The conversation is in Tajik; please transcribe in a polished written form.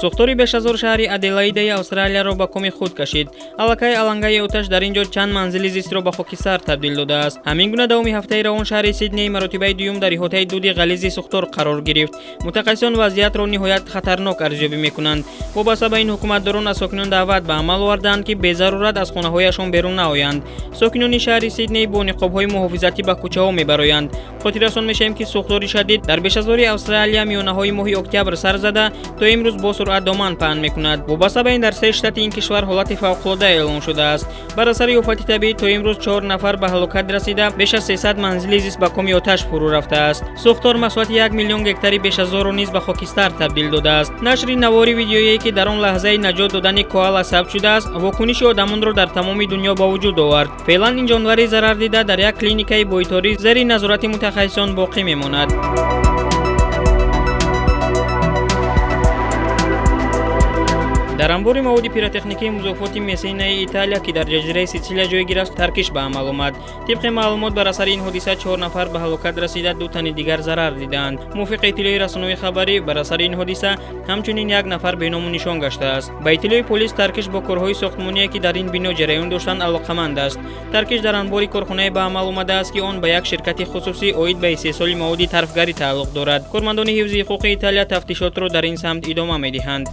Сӯхтори бешазор шаҳри Аделаидаи Австралияро ба коми худ кашид. Аллакай алангаи оташ дар ин ҷо чанд манзили зистро ба хокистар табдил додааст. Ҳамин гуна давоми ҳафтаи равон шаҳри Сидней маротибаи дуюм дар иҳотаи дуди ғализи сӯхтор қарор гирифт. Мутахассисон вазъиятро ниҳоят хатарнок арзёбӣ мекунанд. Вобаста ба ин ҳукуматдорон аз сокинон даъват ба амал оварданд, ки безарурат аз хонаҳояшон берун наоянд. Сокинони шаҳри Сидней бо ниқобҳои муҳофизатӣ ба кӯчаҳо мебароянд. Хотиррасон мешавем, ки сӯхтори шадид дар бешазори Австралия миёнаҳои моҳи октябр сар зада то имрӯз бо суръат доман паҳн мекунад. Вобаста ба ин дар се штати ин кишвар ҳолати фавқулода эълон шудааст. Бар асари офати табиӣ то имрӯз 4 нафар ба ҳалокат расида, беш аз 300 манзили зист ба коми оташ фурӯ рафтааст. Сӯхтор масоҳати 1 миллион гектари бешазорро низ ба хокистар табдил додааст. Нашри навори видеое, ки дар он лаҳзаи наҷот додани коала сабт шудааст, вокуниши одамонро дар тамоми дунё ба вуҷуд овард. Феълан ин ҷонвари зарардида дар як клиникаи бойторӣ зери назорати мутахассисон боқӣ мемонад. Дар анбори маводи пиротехникии музофоти Мессинаи Италия, ки дар ҷазираи Ситсилия ҷойгир аст, таркиш ба амал омад. Тибқи маълумот, бар асари ин ҳодиса 4 нафар ба ҳалокат расида, 2 тани дигар зарар дидаанд. Мувофиқи иттилои расонаҳои хабарӣ, бар асари ин ҳодиса ҳамчунин 1 нафар беному нишон гаштааст. Ба иттилои полис, таркиш бо корҳои сохтмоние, ки дар ин бино ҷараён доштанд, алоқаманд аст. Таркиш дар анбори корхонае ба амал омадааст, ки он ба як ширкати хусусӣ оид ба истеҳсоли маводи тарфгарӣ тааллуқ дорад. Кормандони ҳифзи ҳуқуқи Италия тафтишотро дар ин самт идома медиҳанд.